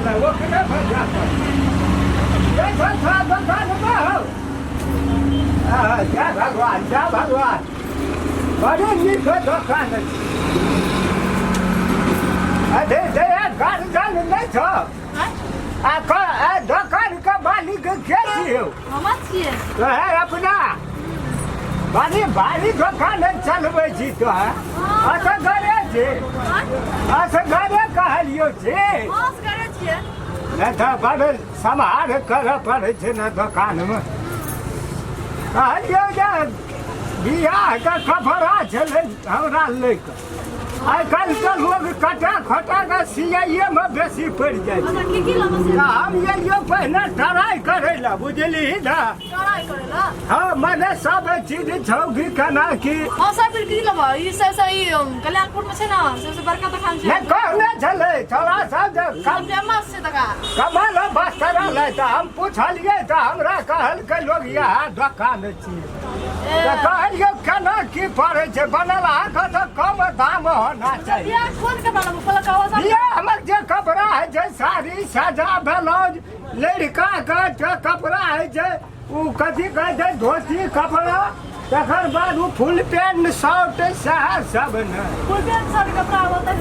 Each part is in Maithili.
ले ओकरे बजा पर देखो छा दोकान में हो। हाँ, जय भगवान, जय भगवान। बड़ी नीक दोकान छै। अरे दया गार्जियन नहि छौ? आ क आ दोकान के मालिक के छियौ? हम छियै। तोहर अपना बड़ी भारी दोकान चलबै छी तोहर। असगरे छी? असगरे कहलियौ छी? असगरे छियै। नहि तऽ बड़ सम्हार करऽ पड़ै छै ने दोकानमे। कहलियौ जे बियाहके कपड़ा छलै हमरा लैके। आइ काल्हि तऽ लोग कटा खटा के सियाइएमे बेसी पड़ि जाइ छै। अच्छा, की की लेबै से? तऽ हम एलियौ पहिने ट्राइ करै लए, बुझलिही ने? ट्राइ करै लए? हँ, मने सब चीज छौ कि केना की। हँ, सब फिर की लेबै? ई सब ई कल्याणपुर में छै ने सबसे बड़का दुकान छै। नहि कहने छलै छोड़ा सब जे सब फेमस छै दुकान। कमल बस्तर लै तऽ हम पुछलियै तऽ हमरा कहलकै लोग इएह दोकान छियै। तऽ कहलियौ केना की पड़ै छै बनल अहाँके तऽ कम दाम होना चाही। बियाह कोन कपड़ा लेबै पहिले कहबो सब। बियाह हमर जे कपड़ा होइ छै, साड़ी, साजा, ब्लाउज, लड़काके जे कपड़ा होइ छै, ओ कथी कहै छै, धोती कपड़ा, तकर बाद ओ फुल पैंट शर्ट सएह सब ने। फुल पैंट शर्ट कपड़ा होतै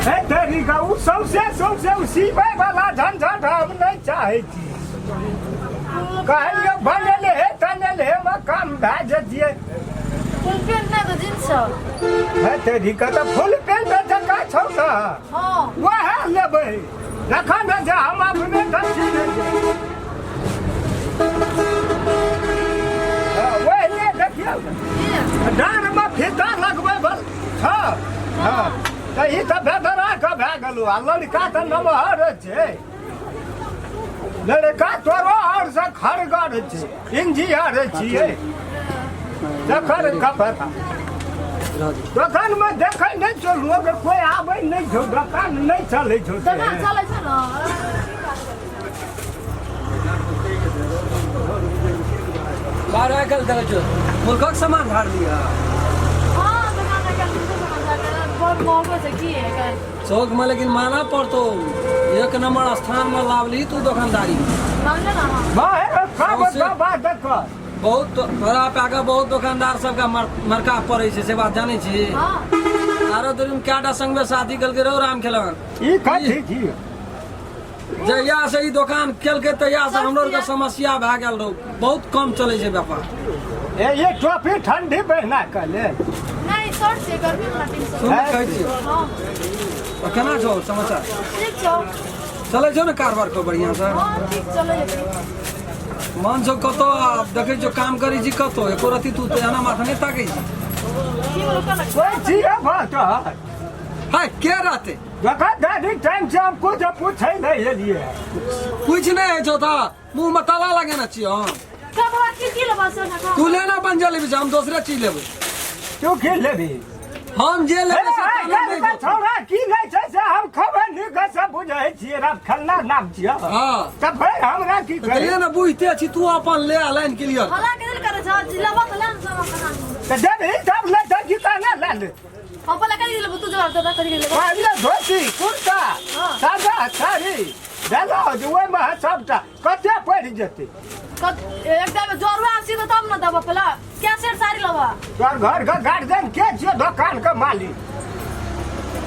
हे तरीका ओ सौंसे सौंसे ओ सिबै वाला झंझट हम नहि चाहै छी। कहलियौ बनेले हे तनेले हे मे काम भए जतियै। फुल पैंट नहि तऽ जींस छौ। हे तरीका तऽ फुल पैंट जकाँ छौ ने? हँ। वएह लेबै जखन ने जे हम अपने दक्षिण वएह देखियौ ने। डाँरमे फीता लगबै बल छौ। हँ तऽ ई तऽ बेदरा के भए गेलौ आ लड़का तऽ नमहर छै। लड़का तोरो और से खड़गर छै, इंजीनियर छियै। तखन कपड़ा दोकान में देखै नहि छौ लोग, कोई आबै नहि छौ, दोकान नहि चलै छौ। दोकान चलै छै ने। बाहर आइ काल्हि देखै छियौ मुल्कक सामान झाड़ लिअ। हँ, दोकान आइ काल्हि मुल्कक सामान झाड़ लिअ। बड़ महगो छै की आइ काल्हि। चौक में लेकिन माना पड़तो एक नंबर स्थान में लावली तू दोकानदारी। मानले ना। बाहर खाब सौंसे- दबा देख। बहुत तोरा पे बहुत दोकानदार सबके मरका पड़ै छै, से बात जानै छी? हँ। आरो दूरी में कएटा संगमे शादी केलकै रौ राम खेलवन। ई कथी छी? जहिया से ई दोकान केलकै तहिया से हमरो आरके समस्या भए गेल रौ, बहुत कम चलै छै व्यापार। ए ये टोपी ठंडी पहिना के ले। नहीं, शर्ट छै, गर्मी वाला टी शर्ट। सुन कहै छियौ। हँ। तऽ केना छौ समाचार? ठीक छौ। चलै छौ ने कारबार खूब बढ़िआँ से? हँ, ठीक चलै छै। मन छौ कतौ आ देखै छौ काम करै छी कतौ एको रत्ती तू तऽ एना माथा नहि ताकै छी। की बोलो कहलक? कोइ छियै बात? हाय के रहतै? दोकानदारी टाइम से हम कुछ पूछै नहि एलियै। कुछ नहि होइ छौ तऽ मुँह मे ताला लगेने छियै हम। कपड़ा की की लेबा से ना? तू लेना बन जा लेबी, हम दोसरे चीज लेबै। तू की लेबी? हम जे लेबै से ताला नहि छौ। छौड़ा की लै छै से हम खबर नीक से बुझै छियै, राम खन्ना नाम छियै। हँ। तऽ फेर हमरा की तऽ कहिए ने बुझते छी तू अपन ले आ लाइन क्लियर। हला के दिल करे छौ, लेबा तऽ ले ने सब अपना। तऽ देबही तब लेतै कि कहना लए ले। हम पहिले करी लेबो, तू जवाब दे, करी लेबो। पहिले धोती कुर्ता सादा साड़ी ब्लाउज ओहिमे है सबटा, कते पड़ि जेतै? एकटा में जोरवा आसी तऽ तब ने देबो। पहिले क्या सेट साड़ी लेबा? तोहर घर के गार्जियन के छियै दोकान के मालिक?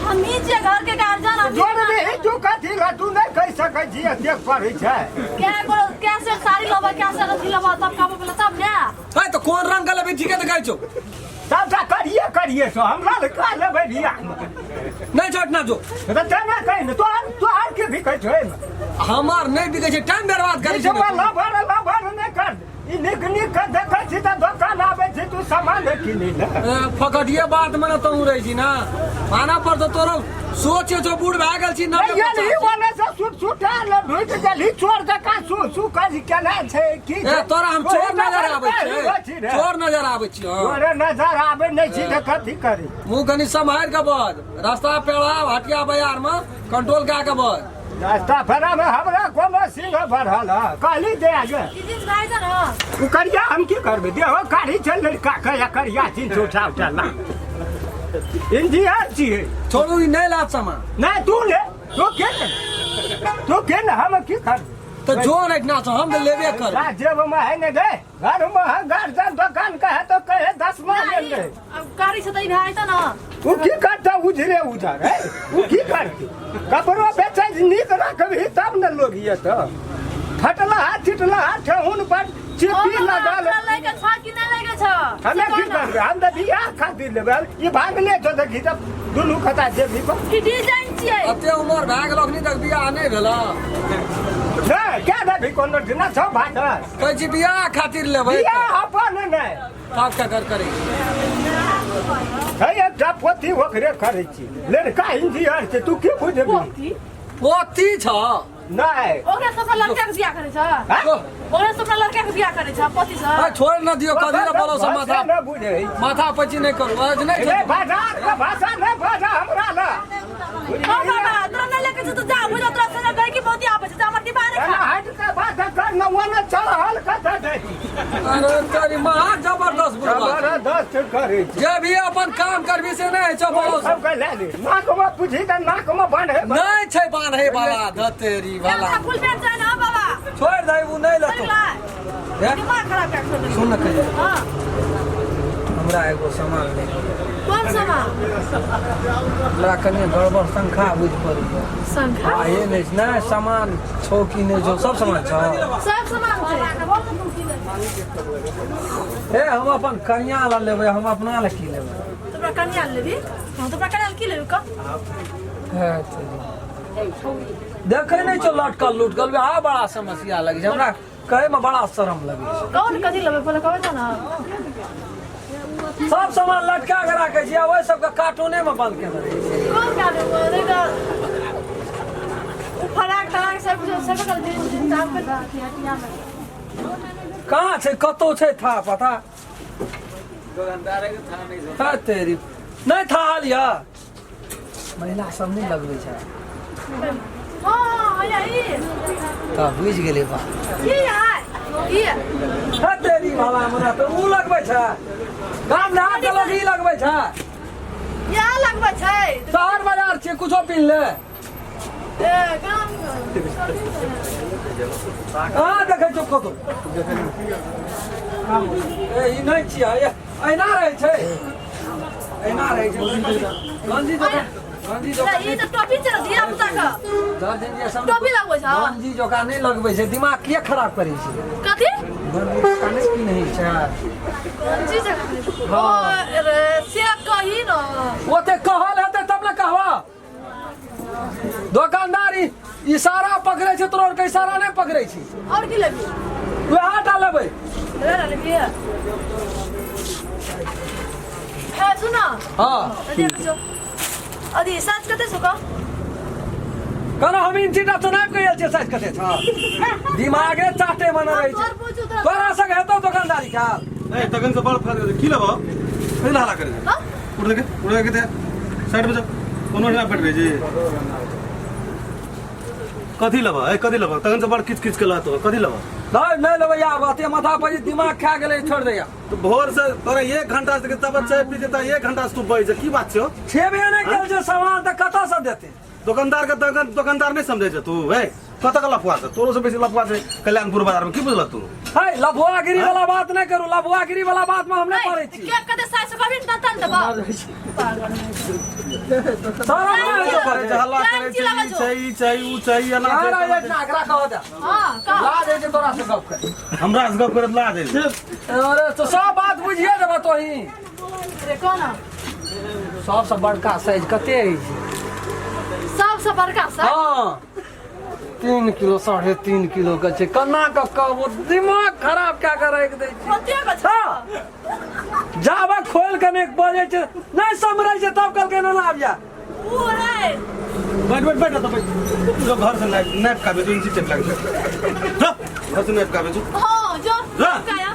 हम ही छियै घर के गार्जियन। हम ही। जोड़बही तू कथी लए? तू नहि कहि सकै छी एतेक पढ़ै छै। क्या करो, क्या सेट साड़ी लेबा, क्या सेट अथी लेबा, तब कहबो पहिले तब ने। है तऽ कोन रंग के लेबै? ठीके तऽ कहै छौ। सबटा करिये करिये छौ, हमरा लए का लेबै बियाहमे? नहि छोटना जो। तऽ तेना कहि ने तोहर तोहर के बिकै छौ एहिमे? हमर नहि बिकै छै, टाइम बर्बाद करै ई छै। सब लभर लभर नहि कर। ई नीक नीक के देखै छी तऽ दोकान आबै छी तू सामान किनै लए। फकटिए बात में तू रहै छी ना, माना पर तऽ तोरो सोच छौ, बूढ़ भए गेल छी ना। गेल ही ओने से सुट सुटा ले ढुकि गेल ही चोर जकाँ सु सु कहि केना छै की? ए तोरा हम चोर नजर आबै छै? चोर नजर आबै छी? हँ। तोरे नजर आबै नहि छी तऽ कथी करी? मुँह कनि सम्हारि के बज, रास्ता पेड़ा हटिया बाजार में कंट्रोल कए के बज। रास्ता फेरा में हमरा कोनो सिंह बढ़ल है कहली दे आगे। ई जींस भाई छै ने? ओ करिया हम की करबै? देहो कारी छै लड़का के या करिया जींस उठा उठा ला। इंजीनियर छियै। छोड़ू, ई नहि लात सामान। नहि, तू ले, तू के ले। तू के न हम की करबै? तऽ जो ने एहिठिना से हम तऽ लेबे करबै। जा जेब में है ने दे घर में है गार्जियन दुकान का है तो कहे 10वां ले ले। अब गाड़ी से तऽ ई भए जेतौ ने। उ की करता उजरे उजर है उ की करती कपड़ो बेचै छै, नीक रखबही तब ने लोग ये तो फटला चिटला ठेहुन पर चिपी लगल। तोरा लैके छ कि नहि लैके छ? हमे की करबै हम तऽ बियाह खातिर लेबै ई भागले छौ तऽ घिचब दुनू खता जेबी पर। की डिजाइन छियै? एते उमर भए गेल अखनी तक बियाह नहि भेल। नहि क्या देबही कोनो दिना छौ भागल। कहै छी बियाह खातिर लेबै। बियाह अपन नहि। तब केकर करै छी? है एकटा पोथी ओकरे करै छी लड़का इंजीनियर छै तू की बुझबही? पोथी? पोथी छ? नहि। ओकरा सबटा लड़का के बियाह करै छ? हाँ? ओकरा सबटा लड़का के बियाह करै छ पोथी से? अरे छोड़ न दियो कथी ल बोलो सब माथा नहि बुझै छी। माथा पची नहि करू आज नहि रे बाजार के भाषा नहि बाजा हमरा ल। ओ बाबा तोरा नहि लैके छौ तऽ जा बुझ तोरा संगे गई की बहुत आबै छै जा हमर दिमाग नहि एना खा। हट के बात कर न ओने चढ़ल कतऽ देही। अरे तेरी महा जबरदस्त बुढ़वा। जबरदस्त करै छी। जे भी अपन काम करबी से नहि होइ छौ बोलो सब। सबके लए ले नाकमे पूछी तऽ नाकमे बान्हे नहि छै बान्हे वाला धतेरी वाला। हमरा फुल पैंट चाही ना बाबा। छोड़ दे उ नहि लेतो। चल दिमाग खराब कर छोड़। सुन न कहियो। हां हमरा एगो सामान ले। कौन सामान? हमरा कनि गड़बड़ शंखा बुझि पड़ैया। शंखा? आ हे नहि नहि सामान छौ कि नहि छौ सब सामान छौ। सब सामान छै। हे हम अपन कनिया लए लेबै हम अपना लए की लेबै? तोरा कनिया लए लेबी? हम तोरा कनिया लए की लेबी कह? हे देखै नहि छौ लटकल लुटकल वएह बड़ा समस्या लगै छै हमरा कहै मे बड़ा शरम लगै छै। कौन कथी लेबै पहिले कहबै तऽ ने। सब सामान लटका के राखै छी आ ओहि सबके कार्टूने मे बंद केने रहै छै। कौन कार्टून? नहि तऽ ओ फराक तराक सब सब कर दे दाम पे कहाँ छै कतौ छै था पता? है तेरी नहि था हाल यऽ महिला सब नहि लगबै छै। हाँ हैया ई तऽ बुझि गेलै बा की है ई है तेरी भला मना तऽ उ लगबै छै गाम देहात के लोग ई लगबै छै। इएह लगबै छै। शहर बाजार छियै कुछो पिन्ह ले। ए गाम कहाँ देखै छौ कतौ? ए ई नहि छियै एना रहै छै एना रहै छै गंजी जकाँ गंजी जकाँ ई तऽ टोपी छै धिया पुता के दर्जन जे सब टोपी लगबै छै। गंजी जकाँ नहि लगबै छै दिमाग किए खराब करै छै? कथी? गंजी जकाँ नहि पिन्है छै। गंजी जकाँ ओ रे से कही न ओते कहल हेतै तब ने कहबा। दोकानदार इशारा पकड़ै छै तोरा आरके इशारा नहि पकड़ै छै। और की लेबी? वएह टा लेबै। रे रे लेबी। हे सुन। हाँ। देख जो अभी साँझ कते छौ कह? कहना हम इंची टा चुनाव के आयल छियै साइज कते छौ? दिमागे चाटे मने रहै छै। तोर पूछू तोरा। तोरा संग हेतौ दोकानदारी काल? ए तखन से बड़ फर्क की लेबो? कथी हल्ला करै छै? हाँ? उठ देखे उठ देखे दे साइड में जा कोनो ना बैठ रहे जी कथी लेबो? ए कथी लेबो? तखन से बड़ किच किच के लहतो कथी लेबो? नहीं नहीं लेबै आब अते माथा पर दिमाग खा गेलै छोड़ दैया। तो भोर से तोरा 1 घंटा से तब चाय पी जेता 1 घंटा से तू बैठ जा की बात छौ? छेबे नहि केल छै सामान तऽ कतऽ से देतै? दुकानदार के दुकानदार नहीं समझे छौ तू ए कतऽ के लफुआ छै? तोरो से बेसी लफुआ छै कल्याणपुर बाजार में की बुझल तू? है लफुआगिरी वाला बात नहीं करू लफुआगिरी वाला बात में हम नहीं पड़ै छी। के कते साइज से कभी न तन देबो। सारा नहि होइ छौ करे छै हल्ला करे छै ई छै ई छै ऊ छै एना छै यार तेना एक ना एकरा कह दे। हां कह। लाज होइ छै तोरा से गप करे। छै। हमरा से गप करत लाज होइ छै। अरे तो सब बात बुझिए देबा तोही। रे कोना? सबसँ बड़का साइज कते होइ छै? सबसँ बड़का साइज? हाँ 3 किलो 3.5 किलो के छै। केना कऽ कहबो दिमाग खराब कए कऽ राखि दै छै। कते के छै? हाँ जाबे खोलि कऽ नहि बजै छै नहि सम्हरै छै तब कहलकै ना आबि जा। ऊ रे बैठ बैठ बैठ तो बैठ जो घर से नाइफ नाइफ काबे जो इंची टेप लागे जा घर से नाइफ काबे जो हां जो जा। काया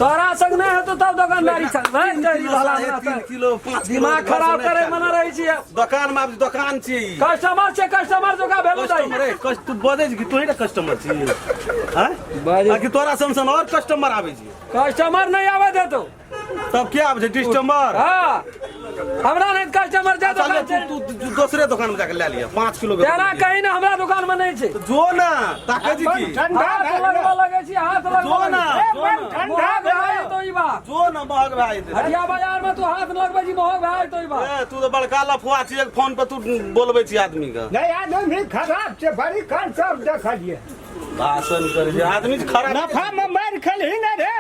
तोरा संग नहि हेतौ तब दोकानदारी चल नहीं तेरी भला 3 हमरा किलो 5 किलो दिमाग खराब करे मना रहै छियै। दुकान में आब दुकान छी कस्टमर छै कस्टमर जोका भेलू दाई। कस्टमर है कस्ट तू बजै छी कि तू ही ना कस्टमर छी हैं बाजै। आ कि तोरा सन सन और कस्टमर आबै छी? कस्टमर नहि आबै देतौ। तब के आबै छै? डिस्टमर। हाँ हमरा नहीं कस्टमर जा चल दुकान तू तू तू दोसरे दुकान में जाके ले लिया 5 किलो के। तेना कहीं ना, हमरा दुकान में नहीं छै। जो ना ताके जी की। ठंडा हाथ भए लगबऽ गेल। लगै छी, हाथ लगबऽ जो ना, लगै छी। जो ना। ठंडा महग भए भए गेल। जेतौ ई बात। जो ना, महग भए जेतै। हटिया बाजार में तू हाथ लगबै छी, महग भए जेतौ ई बात। ए, तू तऽ बड़का लफुआ छी, एक फोन पर तू बोलबै छी आदमी के। नहीं, आदमी खराब छै, बड़ी काल सब देखलियै। भाषण करै छै आदमी खराब। नफा में मारि खेलही ने रे।